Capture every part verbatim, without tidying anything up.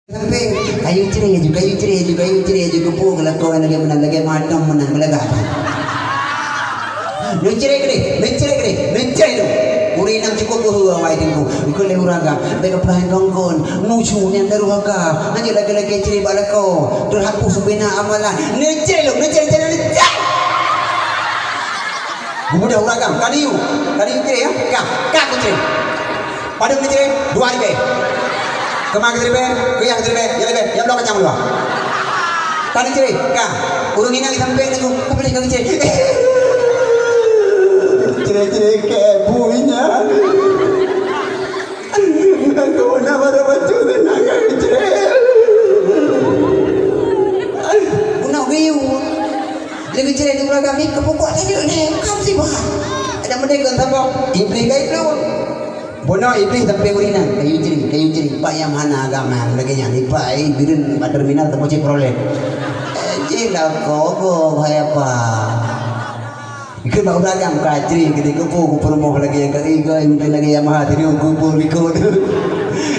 Sampai kayu cre laju, kayu cre laju, kayu cre laju, geupeu geulakoe lagèe meunan, lagèe matong meunan, geulagak that. Neucre keudeh, neucre keudeh, neucre lom. Ureueng inong cukôp beuhe awai teungku. Ikôt lé ureueng agam, bèk geupeurhai gong-gong. Nuju nyang daruhaka. Hanjeuet lagèe-lagèe cre bak lakoe. Teuhapus bubena amalan. Neucre lom, neucre, neucre, neucre. Geubeudôh ureueng agam, ka neuyue, ka neuyue cre, ya? Ka, ka kucre. Padum neucre, dua ribèe. Keumah keu ribèe, keu nyang ribèe, nyang ribèe, nyang bloe kacang luwa. Ka neucre, ka. Ureueng inong di sampéng teungku, ka padum ka neucre. Cre-cre keu bunya. Aku nak pada baca tenang cre. Bunoe geuyue. Lagèe cre di ureueng agam, keu pokok tadi lé, ka musibah. Ada meudeungoe saboh, Iblih ka iplueng. Bunoe Iblih sampai ureueng inong, kayu cre, kayu cre, bak nyang hana agama, lagèe nyan, ipak, eh, bireuen bak terminal teumeucék prolet. Eh, jilah kogoh, hai apa? Ikôt bak ureueng agam, ka cre, keu di kubu, kubu rumoh lagèe nyang ka, eh, lagèe nyang maha, tidur kubu likôt.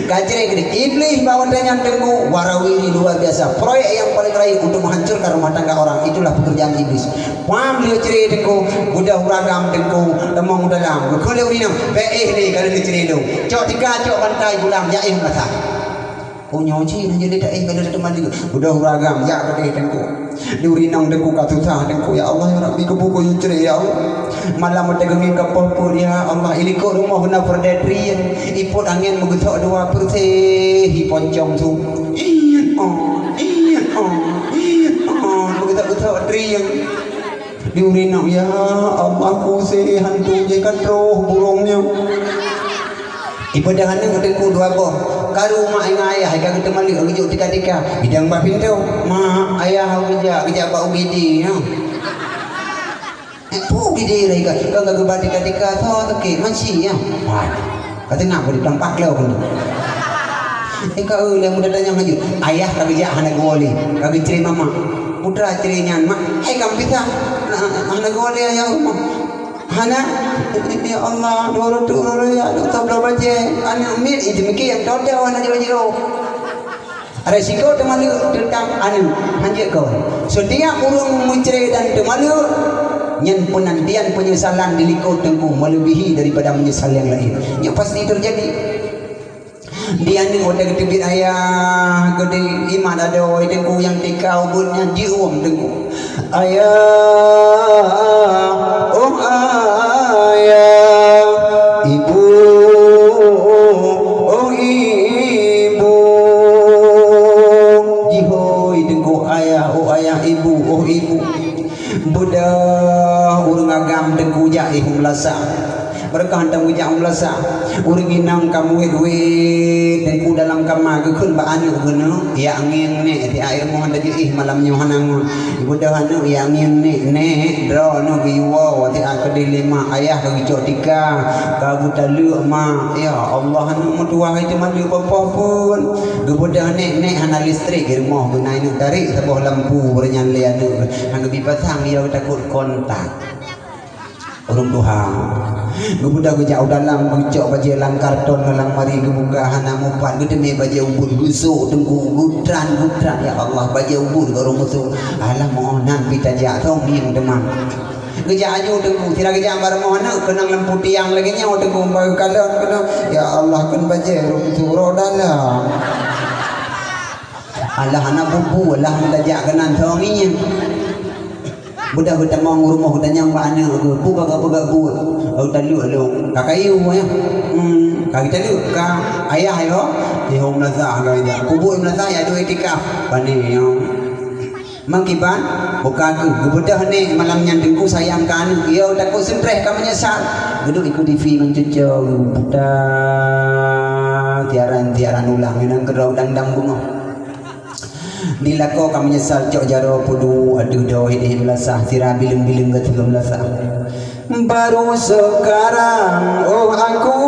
Ka cre, keu di Iblih bak watèe nyan teungku, warawiri luar biasa. Proyek yang paling raib untuk menghancurkan rumah tangga orang, itulah pekerjaan iblis. Pam lheueh cre teungku, beudôh ureueng agam teungku, tamong u dalam. Geukheun lé ureueng inong, bèk éh lé ka lheueh cre lom. Cok tika, cok bantai pulang, jak éh meulasah. Oh, nyoe cit, nyoe jeuet taéh ka lheueh teuma lé. Beudôh ureueng agam, jak keudéh teungku. Di ureueng inong teungku ka susah teungku, ya Allah, ya Rabbi, keupeue kuyue cre, ya Allah. Malam watèe geungieng ka poh peuet, ya Allah, i likôt rumoh na peureudèe trieng, ipot angèn meugeusok dua peureuseh, iponcong su. Ih, oh, ih, oh, ih, oh, meugeusok-geusok trieng. Di ureueng inong, ya Allah, kuse hantu jih ka troh burông nyoe. Ibeudôh aneuk teungku dua boh. Karu mak ngon ayah ka geuteumaleuek geujok tika-tika. Idong bak pintoe. Mak, ayah, geujak, geujak bak U G D nyoe. Eh, peue U G D lagèe ka, ka geuba tika-tika, tho sakét, masie nyoe. Hai. Ka teungoh bri tampak lom keunoe. Eh, ka, eh, lé muda tanyong laju. Ayah ka geujak hana geuwoe lé. Ka geucre mama. Putra cre nyan, "Mak, hai ka meupisah." "Hana geuwoe lé ayah rumoh." "Hana?" "Ya Allah, dua reutôh, dua reutôh, ya, dua reutôh bajèe." Aneuk miet, eh, demikian, toh, toh, hana jeuet-jeuet. Resiko teumaleuek teuntang aneuk, hanjeuet kon. Setiap ureueng meucre dan teumaleuek, nyan peunantian penyesalan di likôt teungku melebihi daripada menyesal yang lain. Nyoe pasti terjadi. Di aneuk watèe geuteubiet ayah, geudeh imat adoe teungku nyang tika ubeut nyan jiuem teungku. Ayah, oh ayah, ibu, oh ibu. Jihôi teungku ayah, oh ayah, ibu, oh ibu. Beudôh ureueng agam teungku jak i Meulasa. Barokah hantom geujak u Meulasa. Ureueng inong ka muet-wet teungku dalam kama geukheun bak aneuk geuh, "Yak ngieng nèk, tiep aneuk moh tajak ih malam nyoe hana ngon." Ibeudôh aneuk, "Yak ngieng nèk, nèk, droeneuh geuyue woe tiep keudeh lé mak, ayah ka geucok tika, ka geutaleuek mak." Ya Allah, aneuk meutuwah itu mandum bak poh pun. Geubeudôh nèk, nèk hana listrik di rumoh, beuna aneuk tarék saboh lampu, beureunyang lé aneuk. Hana geubi pasang, ya takot kontak. Ureueng tuha. Geubeudôh geujak u dalam, geucok bajèe lam karton, lam lamari geubuka, hana mupat, geuteumé bajèe ubeut, geusok teungku, geutran-geutran, ya Allah, bajèe ubeut keu ureueng meusok. Alah, meunan pih tajak, thôn ngieng teuma. Geujak aju teungku, sira geujak bak rumoh aneuk, keunong lampu tiang lagèe nyoe teungku, bak kalon keunoe. Ya Allah, kon bajèe ureueng meusok rot dalam. Alah, hana bubu, alah, meutajak keunan thôn ngieng. Beudôh geutamong u rumoh, geutanyong bak aneuk geuh, "Peue ka geupeugah buet?" "Oh, taleuek lôn." Ka kayu, ya. Hmm, ka geutaleuek, ka ayah, ya. Di hom meunasah ka ija. Kubu meunasah, ya, dua itikaf. Pane, ya. Meukiban, buka keuh. Geubeudôh nèk malam nyan teungku sayang keu aneuk. Ya, takot seutrès ka meunyeusal. Geuduek ikuti fi ngon cuco. Buta, siaran-siaran ulang. Nyan keudroe dang-dang beungoh. Di lakoe ka meunyeusal cok jaroe peuduek ateueh doh idéh meulasah, sira bileueng-bileueng geuteuleueng meulasah. Baru sekarang, oh, aku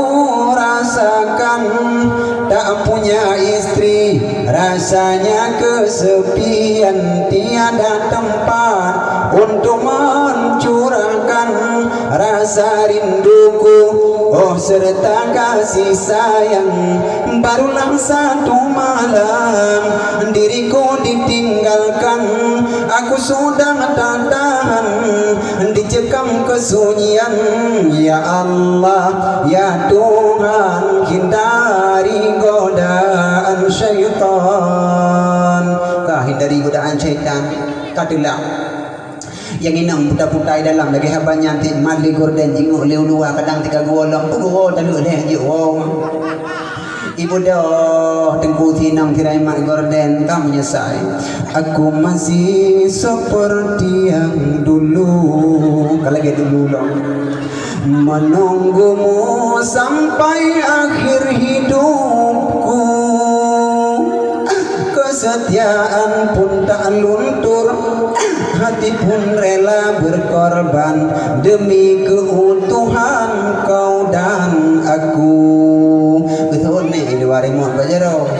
rasakan tak punya istri, rasanya kesepian, tiada tempat untuk mencurahkan rasa rinduku, oh, serta kasih sayang. Barulah satu malam Aku sudah tak tahan dicekam kesunyian. Ya Allah, ya Tuhan, hindari godaan syaitan. Ka hindari godaan syaitan. Ka teulak. Nyang inong puta-puta i dalam lagèe haba nyan, tiep mat lé gorden, jingok lé u luwa, kadang tika geuwoe lom, peugoe taleuek lhèe jeuet woe. Ibu doh teungku sinong tirai mat gorden, ka meunyeusai. Aku masih seperti yang dulu. Ka lagèe dulu lom. Menunggumu sampai akhir hidupku. Kesetiaan pun tak luntur, hati pun rela berkorban demi keutuhan kau dan aku. Beutôi ni, di luwa remote bak jaroe.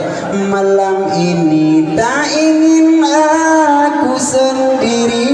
Malam ini tak ingin aku sendiri.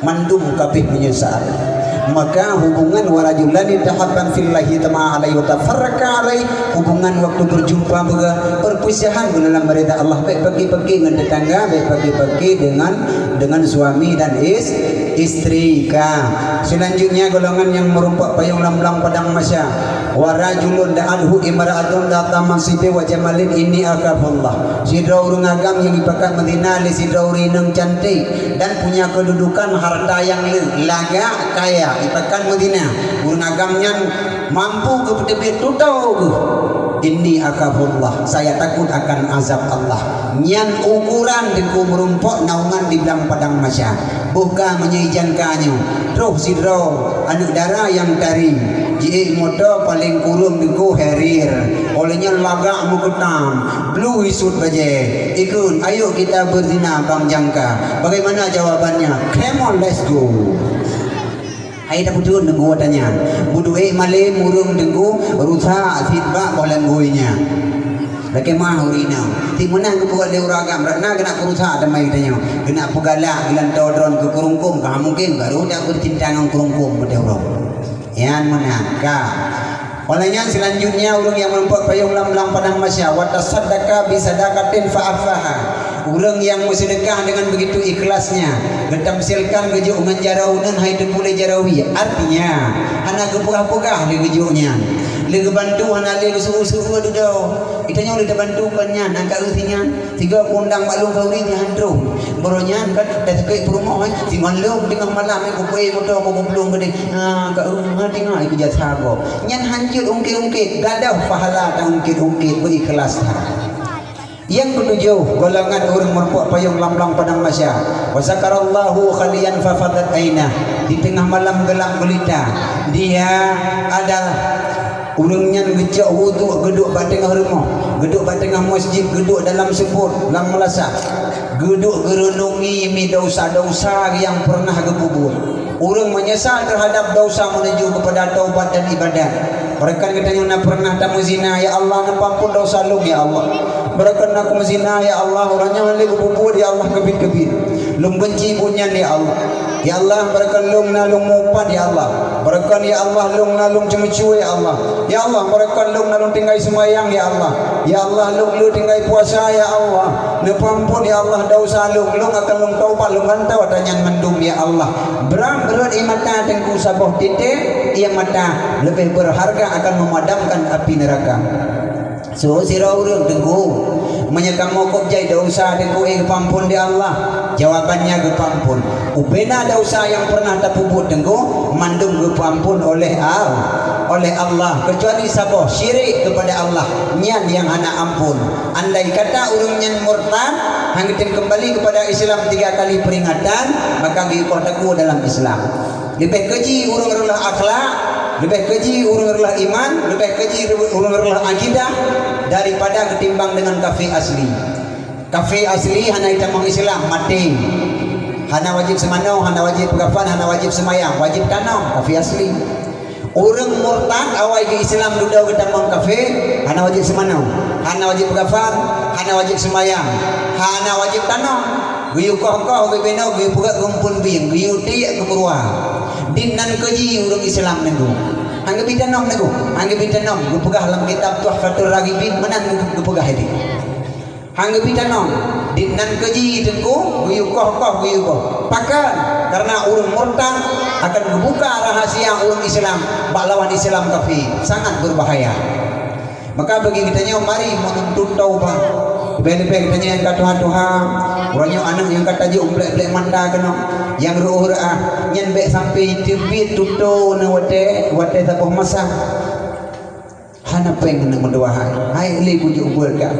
Mandum ka abéh meunyeusai. Maka hubungan wa rajulani tahabba fillahi ijtama'a alaihi wa tafarraqa alaihi, hubungan waktu berjumpa beuga, perpisahan beuga dalam rida Allah, baik pagi-pagi ngon tetangga, baik pagi-pagi dengan, dengan suami dan is-, istri ka. Selanjutnya golongan nyang meureumpok payong lam blang padang mahsyar. Wa rajulun da'athu imra'atun dzata mansibin wa jamalin inni akhafullah. Sidroe ureueng agam nyang jipakat meuzina lé sidroe ureueng inong cantik dan punya kedudukan harta nyang le, lagak, kaya, jipakat meuzina. Ureueng agam nyan mampu geupeuteubiet tutoe geuh. Inni akhafullah, saya takut akan azab Allah. Nyan ukuran teungku meureumpok naungan di blang padang mahsyar. Boh ka meunyoe ijan ka nyoe, troh sidroe aneuk dara nyang tari, jiék moto paleng kureueng teungku Harrier, óh lheueh nyan lagak meukeutam, blue suit bajée. Ikheun, "Ayo kita berzina, Bang Jangka." Bagaimana jawabannya? "Come on, let's go." Hai tapeutreun teungku ata nyan. Beuduek malém ureueng teungku rusak sit bak boh langgui nyan. Lakée meuah ureueng inong. Ti meunan geupeugah lé ureueng agam, rot na keuneuk peurusak teuma geutanyoe. Keuneuk peugalak, geulantoe droen keu keurungkôm, ka mungken baru dak beucinta ngon keurungkôm beutôi ureueng. Nyan meunan ka. Óh lheueh nyan seulanjutnya ureueng nyang meureumpok payong lam blang padang mahsyar, wa tasaddaqa bi sadaqatin fa akhfaha. Ureueng nyang meuseudeukah deungon beugitu ikhlasnya, geutamsilkan geujok ngon jaroe uneuen hai teupuléh jaroe wie. Artinya, hana geupeugah-peugah lé geujok nyan. Lé geubantu hana lé geuseuôt-seuôt dudoe. Geutanyoe lé tabantu kon nyan, angkat ureueng nyan. Sigoe kuundang bak lôn kheuri nyan han troh. Baroe nyan kan, dah sakét peurumoh, eh. Singoh lôn teungoh malam, eh, kupeué moto, ku, kupeublong keudeh. Ha, ka ureueng, ha, teungoh, eh, keujasa gob. Nyan han jeuet ungkét-ungkét, gadôh pahala taungkét-ungkét, beu ikhlas that. Nyang keutujoh, golongan ureueng meureumpok payong lam blang padang mahsyar. Wa zakarallahu khaliyan fa fadat ainah. Di teungoh malam geulam gulita, dia ada ureueng nyan geucok wudhu, geuduek bak teungoh rumoh, geuduek bak teungoh masjid, geuduek dalam seupôt, lam meulasah, geuduek geureunungi mi desya-desya nyang peureunah geupeubuet. Ureueng meunyeusal teuhadab desya meunuju keupada taubat dan ibadat. Beureukon geutanyoe na peureunah tameuzina, "Ya Allah, neupeuampon desya lôn, ya Allah." Beureukon na kumeuzina, "Ya Allah, uroe nyoe lé kupeubuet, ya Allah, keubiet-keubiet. Lôn beunci buet nyan, ya Allah. Ya Allah, beureukon lôn na lôn mupat, ya Allah. Beureukon, ya Allah, lôn na lôn ceumeucue, ya Allah. Ya Allah, beureukon lôn na lôn tinggai seumayang, ya Allah. Ya Allah, lôn le tinggai puasa, ya Allah. Neupeuampon, ya Allah, desya lôn. Lôn akan lôn taubat, lôn gantoe ata nyan mandum, ya Allah." Bram rhot ie mata teungku saboh titek ie mata leubeh beurharga akan meumadamkan api neuraka. Seuôt sidroe ureueng, "Teungku, meunyoe kamoe kôb jai desya teungku, eh, geupeuampon lé Allah?" Jawabannya geupeuampon. Ubena desya nyang peureunah tapeubuet teungku, mandum geupeuampon oleh Al-, oleh Allah, keucuali saboh, syirik keupada Allah, nyan nyang hana ampon. Andai kata ureueng nyan murtad, han geutem keumbali keupada Islam tiga kali peuringatan, maka geuyue koh takue dalam Islam. Leubeh keuji ureueng reuloh akhlak, leubeh keuji ureueng reuloh iman, leubeh keuji ureueng reuloh akidah daripada geutimbang deungon kafé asli. Kafé asli hana jitamong Islam, maté. Hana wajéb seumanoe, hana wajéb peukafan, hana wajéb seumayang, wajéb tanom, kafé asli. Ureueng murtad awai geu-Islam dudoe geutamong kafé, hana wajéb seumanoe, hana wajéb peukafan, hana wajéb seumayang, hana wajéb tanom. Geuyue koh-koh, geuyue binoe, geuyue peugöt keu phon bieng, geuyue tiek keu meuruwa. Dit nan keuji ureueng Islam nanggroe. Han geubi tanom nanggroe, han geubi tanom. Geupeugah lam kitab Tuhfatur Raghibin, meunan geupeugah idéh. Han geubi tanom. Di nan keuji teungku, geuyue koh-koh, geuyue koh. Pakon? Karena ureuëng murtad akan geubuka rahasia ureuëng Islam bak lawan Islam kafé. Sangat berbahaya. Maka bagi geutanyoe, mari meununtut taubat. Leubeh-leubeh geutanyoe nyang ka tuha-tuha, uroe nyoe aneuk nyang ka tajok blek-blek mata keunoe, nyang reuôh reuah, nyan bék sampai teubiet tutoe neuh watée, watée saboh masa. Hana péng neuk meutuah hai, hai lé kujok buet ka.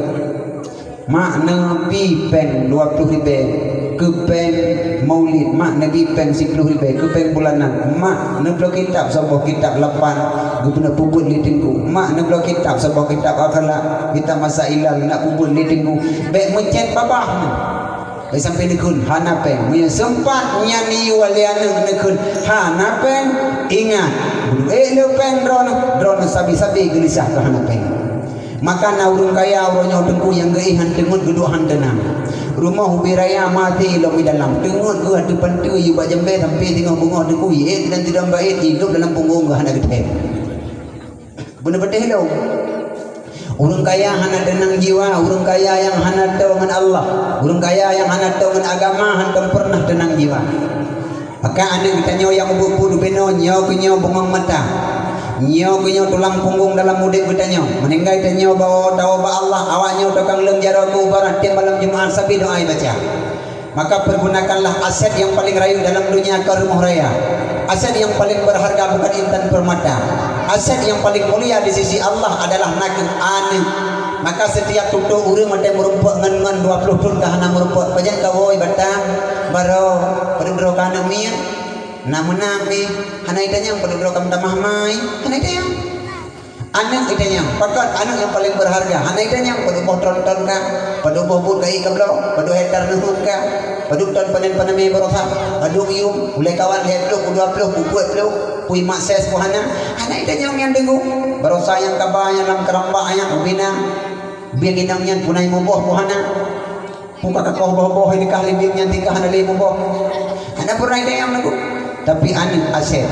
Mak neubi péng dua ploh ribée keu péng maulid, mak neubi péng siploh ribée keu péng bulanan, mak neubloe kitab saboh kitab lapan geupeuna peubuet lé teungku, mak neubloe kitab saboh kitab akhlak, kitab masailal nak peubuet lé teungku, bék meucét babah nyoe. Bék sampai neukheun hana péng. Meunyoe seumpat nyan yue lé aneuk neukheun hana péng, ingat, beuduek lé péng droeneuh, droeneuh sabe-sabe geulisah keu hana péng. Maka na ureuëng kaya uroe nyoe teungku nyang geuéh han teungeut geuduek han teunang. Rumoh ubé raya maté lom di dalam. Teungeut geuh ateueh panteue yue bak jambée sampai singoh beungoh teungku yue dan sidang bait hidup dalam punggong geuh hana geutem. Beuna patéh lom. Ureuëng kaya hana teunang jiwa, ureuëng kaya nyang hana toe ngon Allah, ureuëng kaya nyang hana toe ngon agama hantom peureunah teunang jiwa. Maka aneuk geutanyoe nyang ubit-ubit ubenoe nyoe keuh nyoe bungong mata. Nyoe keuh nyoe tulang punggong dalam udeb geutanyoe. Meuninggai tanyoe bawa tawa bak Allah, awak nyoe tukang leueng jaroe keu ubaran tieb malam Jumaat sabe doa ibaca. Maka pergunakanlah aset yang paling rayeuk dalam dunia keu rumoh raya. Aset yang paling berharga bukan intan permata. Aset yang paling mulia di sisi Allah adalah nakeuh aneuk. Maka setiap tutoe ureuëng watée meurumpok ngon-ngon dua ploh thon ka hana meurumpok, pajan ka woe batang, baroe, padub droe ka aneuk miet. Na meunan mi, hana itanyong padub droe ka meutamah mai, hana itanyong. Aneuk itanyong, pakon aneuk nyang paling berharga, hana itanyong padub boh tron-tron ka, padub boh buet ka ié ka bloe, padub hektar neuheuet ka, padub ton panen paname barosa, padub yuem, ulée kawan lhée ploh, dua ploh, peuet ploh, pui mak ses pun hana, hana itanyong nyan teungku. Barosa nyang kaba nyang lam keurambak nyang ubina, bieng inong nyan punai muboh pun hana. Muka kakoh boh-boh ini kah libik nyang tingkah hana lé muboh. Hana pernah idayang lagu. Tapi aneuk aset.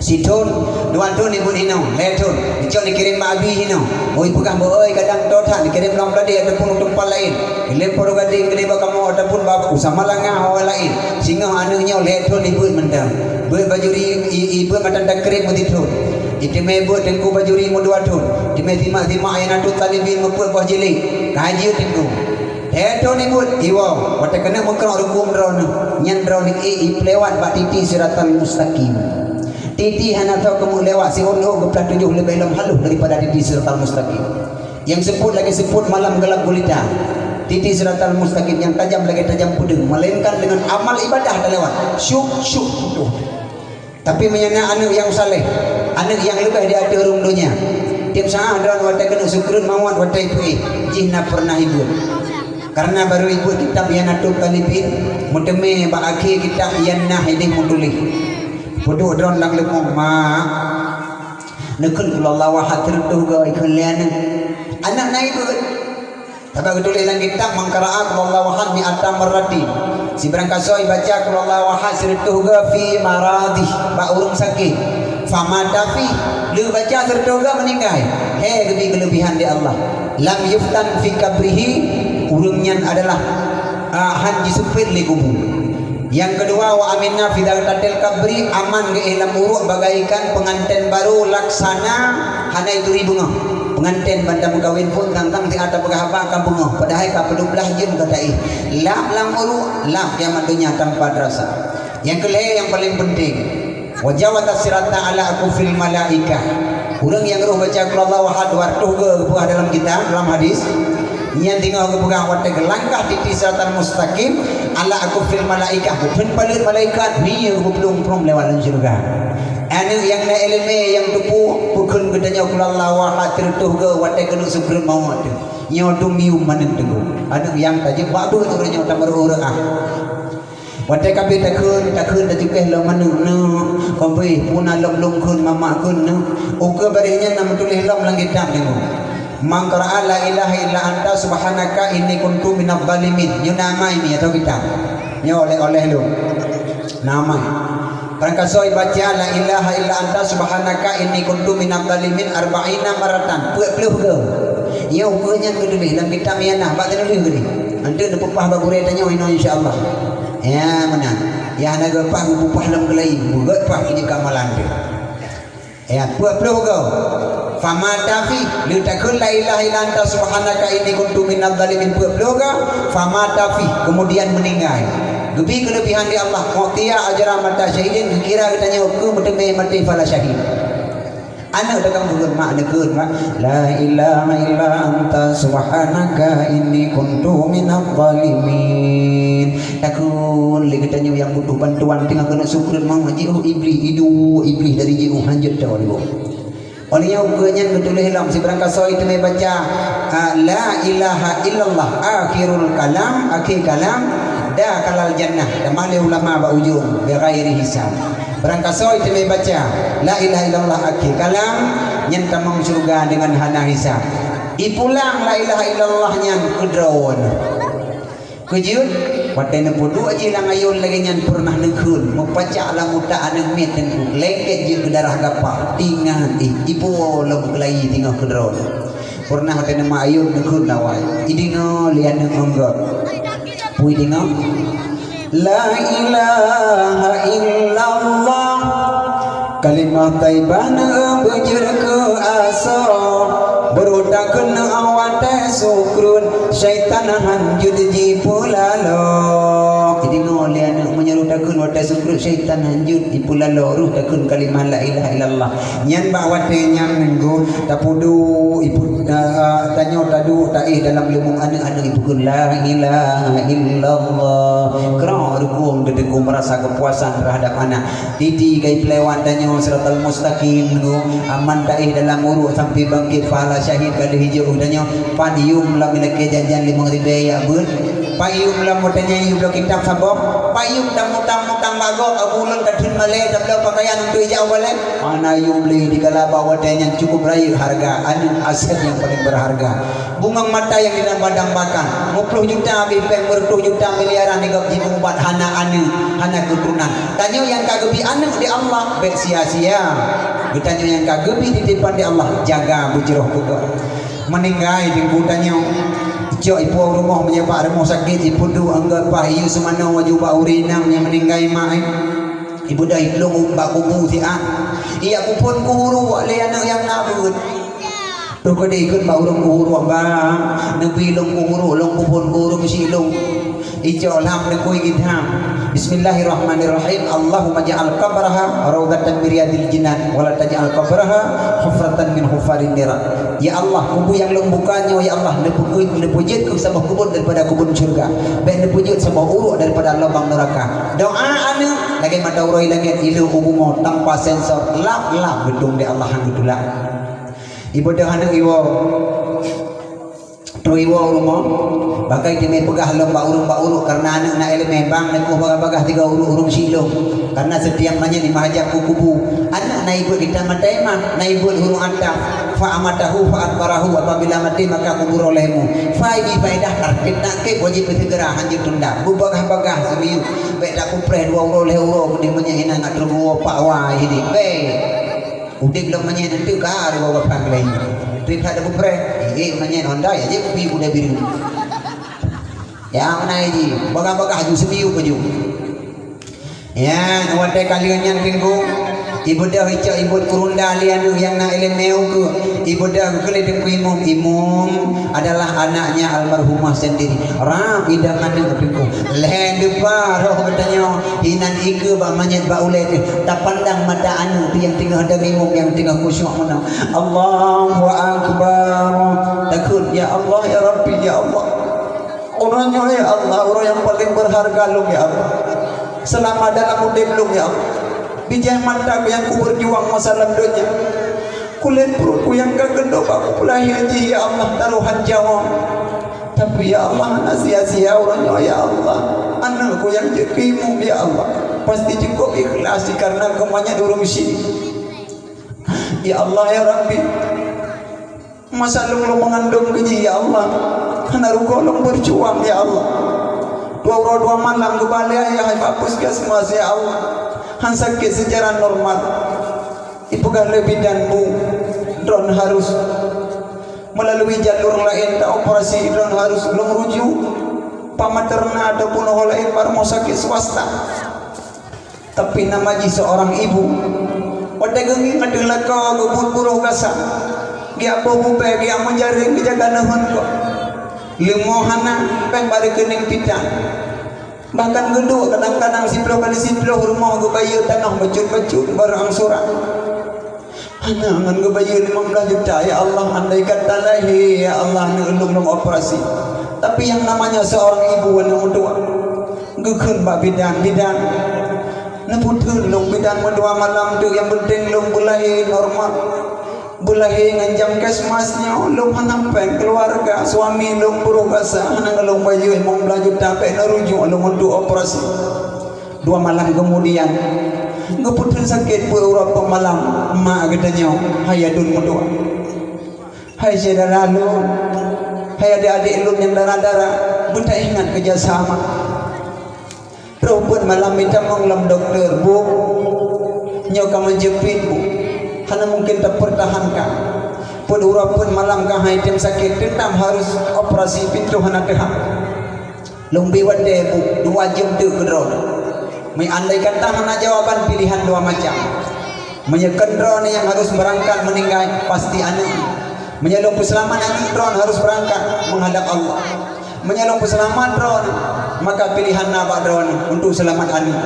Sithon, dua thon ibuet hinoe, lhée thon, dicok dikirém bak abi hinoe. Oi peugah beu oi kadang to that dikirém lam Peuladeh ataupun u teumpat laén. Lhée Puro Gadeng keudeh bak kamoe ataupun bak u Samalanga hawa laén. Singoh aneuk nyoe lhée thon ibuet mantong. Beuet bajuri i, i beuet mantong takirém meusithon. Iteumé beuet teungku bajuri meudua thon. Teumé simak-simak ayah natuk talibin meupeuet boh jilid. Ka jeuet teungku. Lhée thon ibuet, iwoe, watée keuneuk meukeurok rukun droeneuh, nyan droeneuh ék ipeulewat bak titi siratal mustaqim. Titi hana tho keumeulewat siôn lhok geuplah tujoh leubeh lom halôh daripada titi siratal mustaqim. Nyang seupôt lagée seupôt malam gelap gulita. Titi siratal mustaqim nyang tajam lagée tajam peudeueng, melainkan deungon amal ibadah talewat. Syuk, syuk, syuk. Tapi meunyoe na aneuk nyang saleh, aneuk nyang leubeh di ateueh rhueng donya, tieb saát droe watée keuneuk sukreut mawöt watée ipuéh, jih na peureunah ibuet. Kareuna barô ibuet kitab I'anatul Talibin, meuteumé bak akhé kitab nyan na ideh meutuléh. Peuduek droe lam leumong, "Mak, neukheun Qul Huwallahu Ahad sireutôh goe ikheun lé aneuk." Aneuk na ibuet. Sabab geutuléh lam kitab, "Man qara'a Qul Huwallahu Ahad mi'ata marratin." Sibarang kasoe baca Qul Huwallahu Ahad sireutôh goe fi maradih, bak ureuëng sakét. Famata fih, lheueh baca sireutôh goe meuninggai. Hé geubi keuleubihan lé Allah. Lam yuftan fi qabrihi, ureuëng nyan adalah, ah, han jiseupet lé kubu. Nyang keudua, wa aminna fi dzakatil qabri, aman geuéh lam uruek bagaikan peunganten barô laksana hana ituri beungoh. Peunganten ban tameukawen phon tang-tang siat tapeugah haba ka beungoh, padahai ka padub blaih jeuem ka taéh. Lap lam uruek, lap kiamat donya tanpa terasa. Nyang keulhée nyang paleng peunteng, wa jawaza sirata ala akufil malaikah. Ureuëng nyang roh baca Qul Huwallahu Ahad dua reutôh goe geupeugah dalam kitab, dalam hadis. Nyan teungoh geupeugah watée geulangkah titi siratal mustaqim, ala akufil malaikah, bukon paleuet malaikat, miyueb geuplueng prong lewat lam syeuruga. Aneuk nyang na iéleumé nyang teupeu, bukon geutanyoe Qul Huwallahu Ahad sireutôh goe watée keuneuk sukreut mawöt teuh. Nyoe teuh miyueb maneuk teungku. Aneuk nyang tajeuet bak beuet uroe nyoe tameureuh-reuah. Watée ka abéh takheun, takheun tacukéh lom aneuk neuk, ka abéh puna lom lôn kheun, mama kheun neuk. Ukeue bareh nyan na meutuléh lom lam kitab deungoe. "Man qara'a la ilaha illa anta subhanaka inni kuntu minadh dhalimin." Nyoe na amai mi atau kitab. Nyoe oleh-oleh lôn. Na amai. Barangkasoe baca la ilaha illa anta subhanaka inni kuntu minadh dhalimin arba'ina marratan. Peuet ploh goe. Nyoe ukeue nyan geutuléh lam kitab I'anah bak teunuléh geuh. Nanti neupeupah bak gurée tanyoe inoe, insya Allah. Ya, meunan. Ya, hana geupah, geupah lom keulayi. Beugét pah keu jeuet keu amalan teuh. Ya, peuet ploh goe. Famata fi, lheueh takheun la ilaha illa anta subhanaka inni kuntu minadh dhalimin peuet ploh goe. Famata fi, kemudian meninggai. Geubri keuleubihan di Allah, mu'tiya ajra mata syahidin, geukira geutanyoe keu meuteumé maté phala syahid. Aneuk takheun, mak neukheun, mak, "La ilaha illa anta subhanaka inni kuntu minadh dhalimin." Takheun lé geutanyoe nyang butuh bantuan teungoh keuneuk sukreut, mak, jiôh iblih, iduek iblih dari jiôh hanjeuet teuh lé. Óh lheueh nyan, ukeue nyan geutuléh lom, sibarang kasoe teumé baca, ah, "La ilaha illallah," akhirul kalam, akhé kalam, "dakhalal jannah," tamah lé ulama bak ujong, "bighairi hisab." Barang kasoe teumé baca, "La ilaha illallah," akhé kalam, nyan tamong syeuruga deungon hana hisab. Ipulang la ilaha illallah nyan keu droeneuh. Keujeuet, watée neupeuduek jih lam ayôn lagée nyan peureunah neukheun, meupacak lam utak aneuk miet teungku, lengket jeuet keu darah gapa, ingat, eh, ipo lom keulayi teungoh keudroe. Peureunah watée neumat ayôn neukheun awai, ideungoe lé aneuk ngon gop. Peue ideungoe? La ilaha illallah. Kalimah thaibah neubeujeuet keu asoe, beurota keuneuk watée sukreut, syaitan hanjeuet jipeulalo. Jadi, ngon lé aneuk meunyoe rota kheun watée sukreut, syaitan hanjeuet jipeulalo, roh takheun kalimah la ilaha illallah. Nyan bak watée nyan minggu, tapeuduek, ibu, ah, tanyoe taduek taéh dalam leumong aneuk-aneuk, ipeukheun la ilaha illallah. Keurok rukon teuh teungku meurasa keupuasan terhadap aneuk. Titi ka ipeulewat tanyoe siratal mustaqim, nunggu aman taéh dalam uruek sampai bangkét pahala syahid ka lheueh ijok tanyoe. Pat yum lam ilakée janjan limong ribée yak beuet. Pat yum lam watée nyan yum bloe kitab saboh. Pat yum tamutang-mutang bak gob, abu ulôn ka theun malée tabloe peukayan untuk ijak u balée. Hana yum lé dikala bak watée nyan cukup rayeuk hareuga, aneuk aset nyang paleng beurharga. Bungong mata nyang didamba-dambakan. Meuploh juta habéh péng, meureutoh juta miliaran di gob jimeuubat hana aneuk, hana keuturonan. Tanyoe nyang ka geubri aneuk di Allah, bék sia-sia. Geutanyoe nyang ka geubri titipan di Allah, jaga beujroh keu gob. Meuninggai teungku tanyoe, icok ipuwoe rumoh meunyoe bak rumoh sakét, ipeuduek anggô pah, iyue seumanoe aju bak ureueng inong nyang meuninggai mak, eh. Ibeudôh idong bak kubu siat. Ijak kuphon keu uruek lé aneuk nyang na beuet. Toh keudeh ikheun bak ureueng keu uruek, "Bang, neubri lôn keu uruek, lôn kuphon keu ureueng si lôn." Icok lam neukui geutham. Bismillahirrahmanirrahim. Allahumma ja'al qabraha raudhatan min riyadil jinan, wa la taj'al qabraha hufratan min hufarin nira. Ya Allah, kubu nyang lôn buka nyoe, ya Allah, neupeukeu-, neupeujeuet keu saboh keubon daripada keubon syeuruga. Bék neupeujeuet saboh uruek daripada lubang neuraka. Doa aneuk lagée mata uroe langét ilée u bumoe tanpa sensor, lap-lap geudong di Allah han geutulak. Ibeudôh aneuk iwoe. Troh iwoe u rumoh, bak teumé peugah lom bak ureueng bak uruek, kareuna aneuk na ileumé, "Bang, neukoh bagah-bagah tiga uruek ureueng si lôn." Kareuna setiap manyét limah jam keu kubu. Aneuk na ibeuet kitab maté mah, na ibeuet huruf ata. Fa amatahu fa aqbarahu, apabila maté maka kubur olehmu. Fa ibi faedah tartib nakib wajéb beuseugeura hanjeuet tunda. Beubagah-bagah seumiyueb, bék takupreh dua uroe lhée uroe keudeh manyét inan ngat teureugoe pak wai hidéh. Bék. Udeb lom manyét nyan teuka dua gapang lé. Trép that kupreh, ék manyét Honda ya jép kupi kuda biru. Ya, meunan jih, bagah-bagah ju seumiyueb baju. Ya, watée ka lheueh nyan teungku, ibeudôh icok ibeuet keurunda lé aneuk nyang na ileumé ukeue. Ibeudôh keu lé teungku imum. Imum adalah anaknya almarhumah sendiri. Rab idang aneuk teungku. Lhée deupa roh geutanyoe, inan ikeue bak manyét bak ulée teuh. Tapandang mata aneuk teuh nyang teungoh dong imum nyang teungoh khusyuk meunan. Allahu Akbar. Takheun, "Ya Allah, ya Rabbi, ya Allah. Uroe nyoe, ya Allah, uroe nyang paleng beurharga lôn, ya Allah. Seulama dalam udeb lôn, ya Allah. Bijéh mata ku nyang kubeurjuang masa lam donya. Kulét pruet ku nyang ka geundong bak kupeulahé jih, ya Allah, tarohan jaweueb. Tapi, ya Allah, hana sia-sia uroe nyoe, ya Allah. Aneuk ku nyang jeuet keu imum, ya Allah. Pasti cukup ikhlas dikareuna keu manyét ureueng syiek. Ya Allah, ya Rabbi. Masa lôn, lôn meungandong keu jih, ya Allah. Hana rugoe lôn beurjuang, ya Allah. Dua uroe dua malam geubalée ayah bak puskesmas, ya Allah. Han sakét seucara normal. Ipeugah lé bidan, 'Bu, droen harus meulalui jalur laén, ta operasi, droen harus lôn rujuk.' Pamaterna ataupun ho laén bak rumoh sakét swasta. Tapi nama jih seorang ibu. Watée geungieng ateueh lakoe geubuet buroh gasa, geujak boh bubée, geujak meujareueng, geujaga neuheun kok. Leumo hana, péng bak reukening pih tan. Bahkan geuduek kadang-kadang siploh kali siploh rumoh geubayeue tanoh bacut-bacut barang surat. Hana ngon geubayeue limong blaih juta, "Ya Allah, andai kata lahé, ya Allah, aneuk lôn lôn operasi." Tapi yang namanya seorang ibu aneuk meutuah, geukheun bak bidan, "Bidan, neupeutheun lôn bidan meudua malam tu, yang penting lôn beulahé normal. Beulahé ngon jam kesmas nyoe, lôn hana péng keluarga, suami lôn buroh gasa, hana ngon lôn bayeue limong blaih juta, bék neurujuk lôn untuk operasi." Dua malam kemudian, geupeutheun sakét peuet uroe peuet malam, mak geutanyoe, hai aduen meutuah. Hai syedara lôn, hai adék-adék lôn nyang dara-dara, beutaingat keu jasa mak. Troh peuet malam mita mong lam dokto, "Bu, nyoe ka meujeupit, Bu. Hana mungken tapeurtahankan. Peuet uroe peuet malam ka hai tem sakét, teutab harus operasi, pintoe hana teuhah." Lôn bi watée, Bu, dua jeuem teuk keudroe. Meu andai kata hana jawaban, pilihan dua macam. Meunyoe kon droeneuh nyang harus beurangkat meuninggai, pasti aneuk. Meunyoe lôn peuseulamat aneuk, droeneuh harus beurangkat meuhadab Allah. Meunyoe lôn peuseulamat droeneuh, maka pilihan na bak droeneuh untuk seulamat aneuk.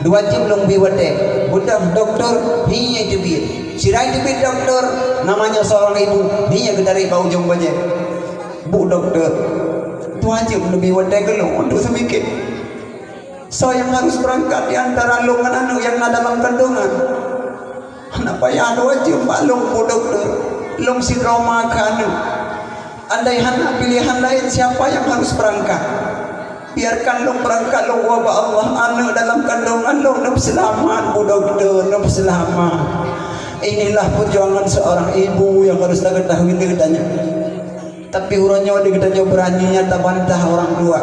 Dua jeuem lôn bi watée, beudôh dokto, hi nyang teubiet. Sira teubiet dokto, namanya seorang ibu, hi nyang geutarek bak ujong bajée. Bu dokto, dua jeuem lôn bi watée keu lôn untuk seumiké. Soe nyang harus beurangkat di antara lôn ngon aneuk nyang na dalam kandongan? Hana payah lôn wajéb bak lôn, Bu Dokto. Lôn sidroe ma keu aneuk. Andai hana pilihan laén, siapa nyang harus beurangkat? Biarkan lôn beurangkat, lôn woe bak Allah. Aneuk dalam kandongan lôn neupeuseulamat, Bu Dokto, neupeuseulamat. Inilah perjuangan seorang ibu yang harus takeutahui lé geutanyoe. Tapi uroe nyoe di geutanyoe beurani nyan tabantah orang tua.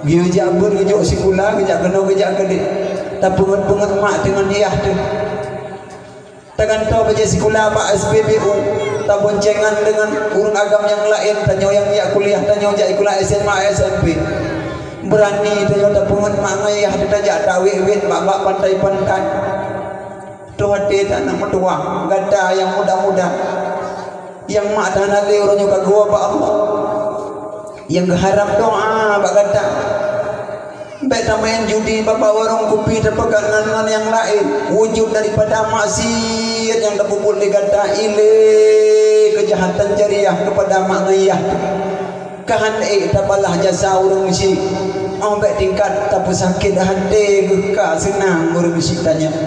Geujak beuet, geujok sikula, geujak keunoe, geujak keudeh. Tapeungeut-peungeut mak deungon yah teuh. Tagantoe bajée sikula bak S P B U. Taboncengan deungon ureuëng agam nyang laén, tanyoe nyang jak kuliah, tanyoe jak sikula S M A, S M P. Beurani tanyoe tapeungeut mak ngon yah teuh, tajak tawét-wét bak-bak pantai-pantai. Troh até tanyoe meutuwah, gata nyang muda-muda, nyang mak teuh hana lé uroe nyoe ka geuwoe bak Allah, nyang geuharab doá bak gata. Bék tameu'en judi, bak-bak warong kupi, tapeugah ngon, ngon nyang laén. Wujud daripada maksiat nyang tapeubuet lé gata, ilée keujahatan jariah keupada mak ngon yah. Ka han ék tabalah jasa ureuëng syiek. Óh bék tingkat tapeusakét até geuh ka seunang ureuëng syiek tanyoe.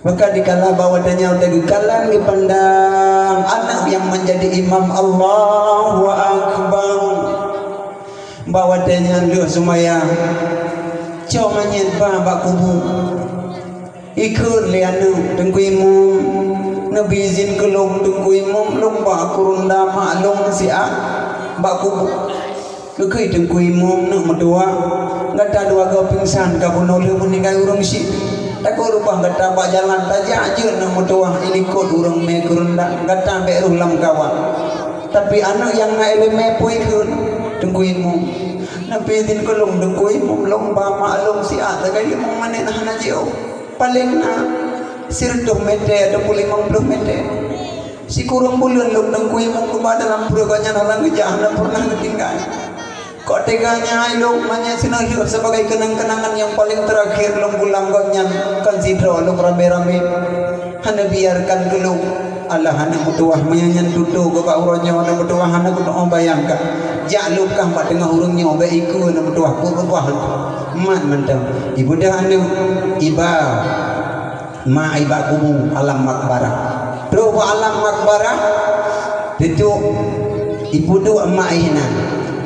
Maka dikala bak watée nyan watée geukalon geupandang aneuk nyang meunjadi imam, Allahu Akbar. Bak watée nyan lheueh seumayang, cok manyét ba bak kubu. Ikheun lé aneuk, "Teungku Imum, neubi izin keu lôn, Teungku Imum, lôn ba kurunda mak lôn siat bak kubu." Geukheun Teungku Imum, "Neuk meutuwah, gata dua goe pingsan ka bunoe lheueh meuninggai ureuëng syiek. Takot reubah gata bak jalan, tajak jeuet neuk meutuwah, ilikot ureuëng mé keureundang, gata bék rôh lam kawan." Tapi aneuk nyang na iéleumé peue kheun, "Teungku Imum, neubi izin keu lôn, Teungku Imum, lôn ba mak lôn siat lagée limong menit hana jiôh. Paleng na sireutôh mete ataupun limong ploh mete." Sikureueng buleuen lôn Teungku Imum geuba dalam pruet gobnyan, hana geujak, hana peureunah geutinggai. Kok teuga nyan lôn, manyét sinoe lheueh sebagai keunang-keunangan nyang paleng teurakhir lôn pulang gobnyan, kon sidroe lôn ramé-ramé. Hana biarkan keu lôn. Alah aneuk meutuwah, meunyoe nyan tutoe keu bak uroe nyoe aneuk meutuwah, hana keuneuk bayangkan. Jak lôn kah bak teungoh ureuëng nyoe, bék ikeu aneuk meutuwah, peue keubah mat mantong. Ibeudôh aneuk, iba mak i bak kubu alam makbarah. Trok bak alam makbarah, teucok ipeuduek mak i nan.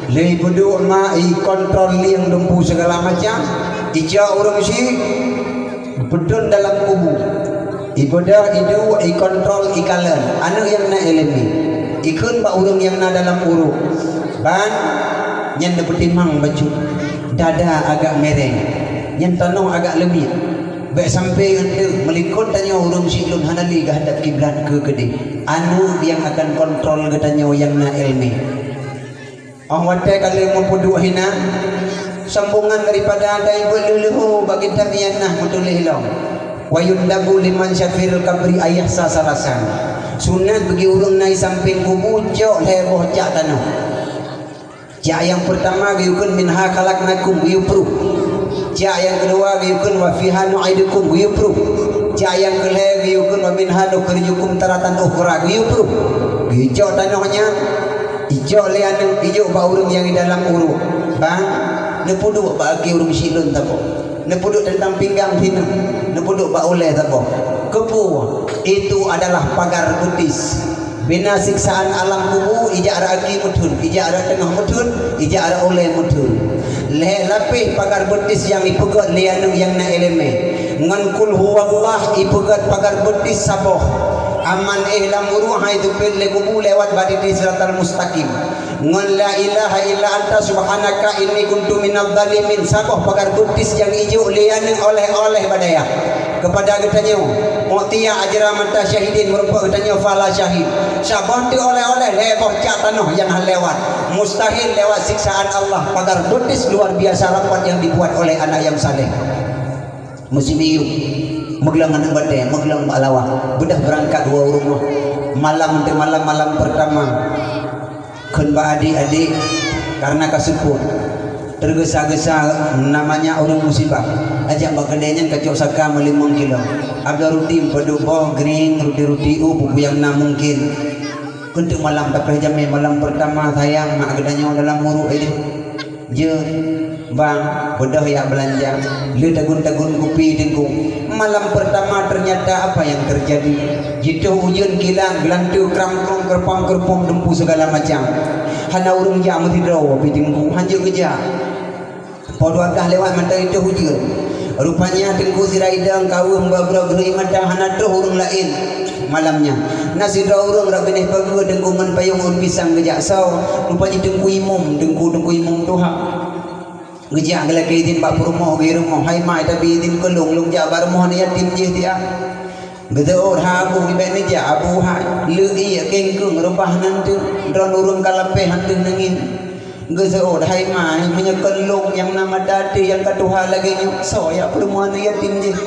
Lheueh ipeuduek mak, ikontrol lieng dumpu segala macam, icok ureuëng syiek, ipeudon dalam kubu. Ibeudôh, iduek, ikontrol, ikalon. Aneuk nyang na iéleumé, ikheun bak ureuëng nyang na dalam uruek, "Ban, nyan neupeutimang bacut, dada agak mereng, nyan tanoh agak leumiek." Bék sampai eunteuk meulikot tanyoe ureuëng syiek lôn hana lé geuhadab kiblat keu keudeh. Aneuk nyang akan kontrol geutanyoe nyang na iéleumé. Óh watée ka lheueh meupeuduek hinan, sambongan daripada dai beuet leuh-leuh bak kitab nyang na meutuléh lom, "Wa yundabu liman syafiril kabri ayah sa salasan." Sunat bagi ureuëng na i sampéng kubu cok lhée boh cak tanoh. Cak nyang peurtama geuyue kheun, "Minha khalaqnakum," geuyue pruh. Cak nyang keudua geuyue kheun, "Wa fiha nu'idukum," geuyue pruh. Cak nyang keulhée geuyue kheun, "Wa minha nukhrijukum taratan ukhra," geuyue pruh. Geuyue cok tanoh nyan, ijok lé aneuk, ijok bak ureuëng nyang di dalam uruek. Bang, neupeuduek bak akhé ureuëng silon saboh. Neupeuduek teuntang pinggang sinan, neupeuduek bak ulée saboh. Keupeue? Itu adalah pagar beutis. Bina siksaan alam kubu, ijak rot aki meutheun, ijak rot teungoh meutheun, ijak rot ulée meutheun. Lhée lapéh pagar beutis nyang ipeugét lé aneuk nyang na iéleumé. Ngon Qul Huwallah ipeugét pagar beutis saboh. Aman éh lam uruek hai teupeuet lé kubu lewat bak titik Siratal Mustaqim. Ngon la ilaha illa anta subhanaka inni kuntu minadh dhalimin, saboh pagar beutis nyang ijok lé aneuk oleh-oleh bak dayah. Keupada geutanyoe, u'tiya ajra mata syahidin, meurumpok geutanyoe pahala syahid. Saboh teuk oleh-oleh lhée boh cak tanoh nyang hana lewat. Mustahil lewat siksaan Allah, pagar beutis luar biasa rapat nyang dibuat oleh anak nyang saleh. Meusimiyueb, meuglong aneuk batée, meuglong bak lawa. Beudôh beurangkat dua ureuëng. Malam teuh malam, malam peurtama. Kheun bak adik-adik, kareuna ka seupôt, teugeusa-geusa namanya ureuëng musibah. Ajak bak keudée nyan kacok saka meulimong kilo. Abloe ruti meupadub boh, grieng, ruti-ruti u, buku nyang na mungken. Kheun teuk malam, tapi jamé malam peurtama sayang mak geutanyoe dalam uruek ideh. Jeuet, bang, beudôh jak beulanja. Le tagun-tagun kupi Teungku. Malam peurtama teunyata apa nyang teujadi? Jitôh ujeuen kilat, geulanteue kramkong, keureumpang-keureumpong, deumpu sigala macam. Hana ureuëng jak meusidroe bak Teungku, hanjeuet geujak. Poh dua blah lewat mantong jitôh ujeuen. Rupanya Teungku sira idong kaweueng bak droe geureuek mata hana troh ureuëng laén malam nyan. Na sidroe ureuëng rot binéh pageue Teungku ngon payong ôn pisang geujak soe. Rupanya Teungku Imum, Teungku, Teungku Imum tuha. Geujak geulakée idin bak peurumoh, geurumoh, "Hai ma, tabi idin keu lôn, lôn jak bak rumoh aneuk yatim jih tiah." Geuseuôt, "Hai Abu, ibek neujak Abu hai. Le ié kengkeung reubah nan teuk, droen ureuëng ka lapéh han teuh neungieng." Geuseuôt, "Hai ma, meunyoe kon lôn nyang na mata até nyang ka tuha lagée nyoe, soe jak peurumoh aneuk yatim jih?"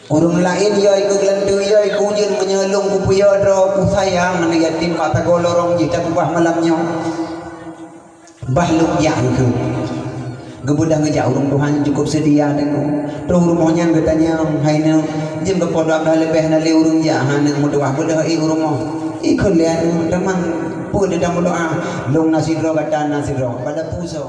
Ureuëng laén yoi keu geulanteue, yoi keu ujeuen, "Meunyoe lôn kupeuyô droe, kusayang aneuk yatim bak sagoe lorong jih takeubah malam nyoe." Bah lôn jak keuh. Geubeudôh geujak ureuëng tuha nyan cukôp seudia Teungku. Troh u rumoh nyan geutanyong, "Hai neuk, jeuem keu poh dua blah leubeh na lé ureuëng jak, hana meudoá beudôh ék u rumoh?" Ikheun lé aneuk, "Teuma peue neudong meudoá? Lôn na sidroe, gata na sidroe. Pada peue soe?"